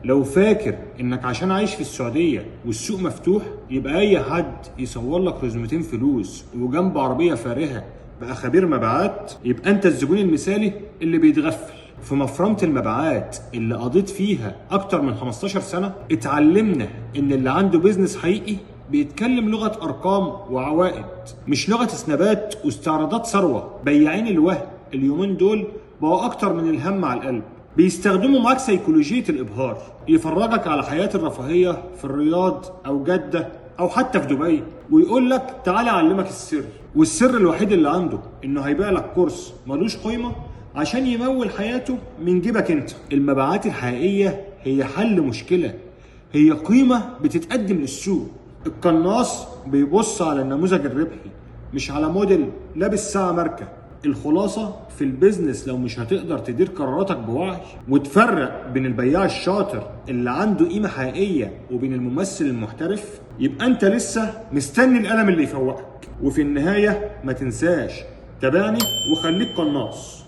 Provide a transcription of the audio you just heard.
لو فاكر انك عشان عايش في السعودية والسوق مفتوح يبقى اي حد يصور لك رزمتين فلوس وجنب عربية فارهة بقى خبير مبيعات، يبقى انت الزبون المثالي اللي بيتغفل. في مفرمة المبيعات اللي قضيت فيها اكتر من 15 سنة اتعلمنا ان اللي عنده business حقيقي بيتكلم لغة ارقام وعوائد، مش لغة سنابات واستعراضات ثروة. بياعين الوهم اليومين دول بقوا اكتر من الهم على القلب، بيستخدموا معاك سيكولوجية الإبهار، يفرجك على حياة الرفاهية في الرياض أو جدة أو حتى في دبي ويقول لك تعالى أعلمك السر، والسر الوحيد اللي عنده إنه هيبيع لك كورس ملوش قيمة عشان يمول حياته من جيبك أنت. المبيعات الحقيقية هي حل مشكلة، هي قيمة بتتقدم للسوق. القناص بيبص على النموذج الربحي مش على موديل لابس ساعة ماركة. الخلاصة في ال business، لو مش هتقدر تدير قراراتك بوعي وتفرق بين البياع الشاطر اللي عنده قيمة حقيقية وبين الممثل المحترف، يبقى انت لسه مستني القلم اللي يفوقك. وفي النهاية ما تنساش تابعني وخليك قناص.